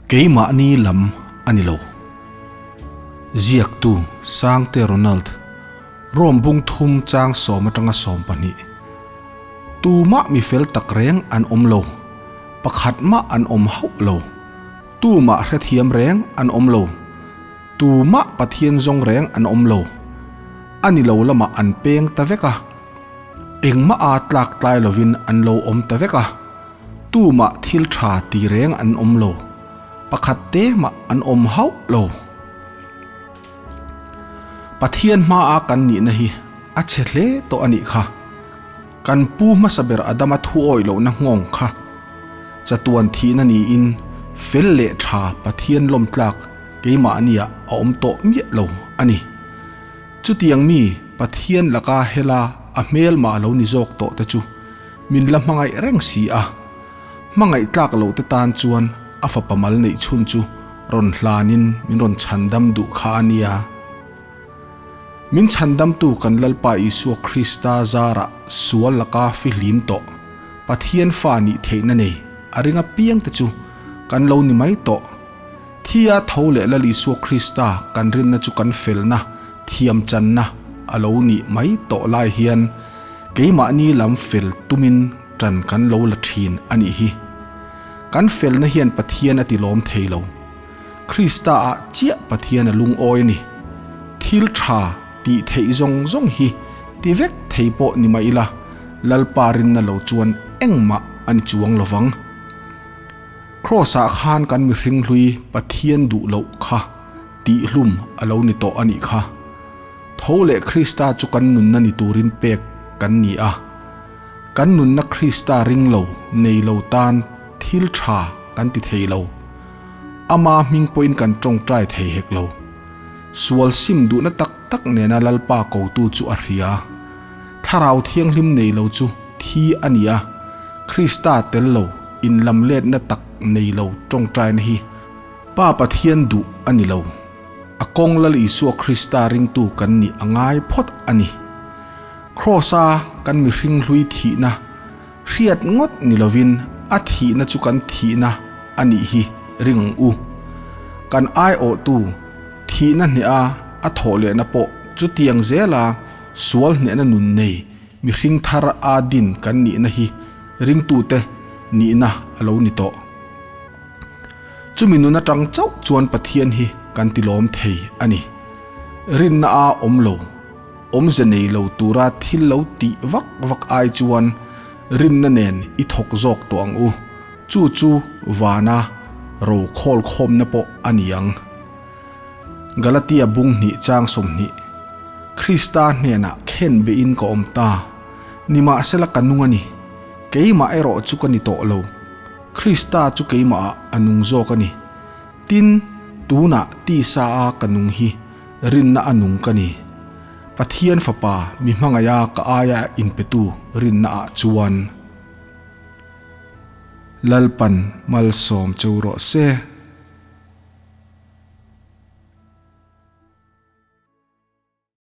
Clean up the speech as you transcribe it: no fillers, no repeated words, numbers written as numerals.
Keimahni lam a ni lo. Ziaktu Sangte Ronald, Rome bung thum chang sawm atanga 20. Tumah mi fel tak reng an awm lo. Pakhat mah an awm hauh lo. Tumah hrethiam reng an awm lo. Tumah Pathian zawng reng an awm lo. A ni lo lamah an peng ta vek a. Engmah a tlak tlai lovin an lo awm ta vek a. Tumah thil tha ti reng an awm lo. Pakhat te mah an awm hauh lo. Pathian hmaa kan nihna hi a chhe hle tawh a nih kha. Kan pu hmasa ber Adama thu awih lohna nghawng kha chatuan thihna niin fel leh tha Pathian lawmtlak keimahniah a awm tawh miah lo a ni. Chutiang mi Pathian laka hela a hmelmah lo ni zawk tawh te chu min la hmangaih reng si a. Hmangaih tlak loh te tan chuan a fapa mal neih chhun chu rawn hlanin min rawn chhandam duh kha a nia. Min chhandamtu kan Lalpa Isua Krista zarah sual laka fihlim tawh Pathian fa nih theihna nei a ring apiang te chu kan lo ni mai tawh. Thia tho leh Lal Isua Krista kan rinna chu kan felna, thiamchanna a lo nih mai tawh lai hian keimahni lam fel tumin tan kan lo la thin a nih hi. Kan felna hian Pathian a ti lawm thei lo. Krista ah chiah Pathian a lungawi a ni. Thil tha tih theih zawng zawng hi ti vek thei pawh ni mah ila, Lalpa rinna lo chuan engmah a ni chuang lovang. Kraws-ah khan kan mihring hlui Pathian duh loh kha tihhlum a lo ni tawh a nih kha. Tho leh Krista chu kan nunna ni turin pek kan ni a. Kan nunna Krista ring lo, nei lo tan thil tha kan ti thei lo. Ama hming pawhin kan tawngtai thei hek lo. Sual sim duhna tak tak nena Lalpa kotu chu a hria. Thlarau Thianghlim nei lo chu thi a ni a, Krista tel lo inlamletna tak nei lo tawngtaina hi Pa Pathian duh a ni lo. A kawng Lal Isua Krista ringtu kan nih a ngai phawt a ni. Kraws-a kan mihring hlui thihna hriat ngawt ni lovin a thihna chu kan thihna a nih hi ring ang u. Kan aiawhtu thihna hneha a thawh lehna pawh chutiang zela sual hnehna nun nei mihring thar a din kan nihna hi ringtute nihna a lo ni tawh. Chumi nun atang chauh chuan Pathian hi kan tilawm thei a ni. Rinna a awm lo, awmze nei lo tura thil lo tih vak vak ai chuan rinna nen i thawk zawk tawh ang u, chu chu vana ro khawl khawmna pawh a ni ang. Galatia bung hnih chang 20, Krista hnenah khen behin ka awm ta, nimahsela ka nung a ni, keimah erawh chu ka ni tawh lo. Krista chu keimahah a nung zawk a ni. Tin, tunah tisa a ka nung hi rinna a nung ka ni. Pathian Fapa mi hmangaiha ka aia inpetu rinna ah chuan. Lalpan malsawm cheu rawh se.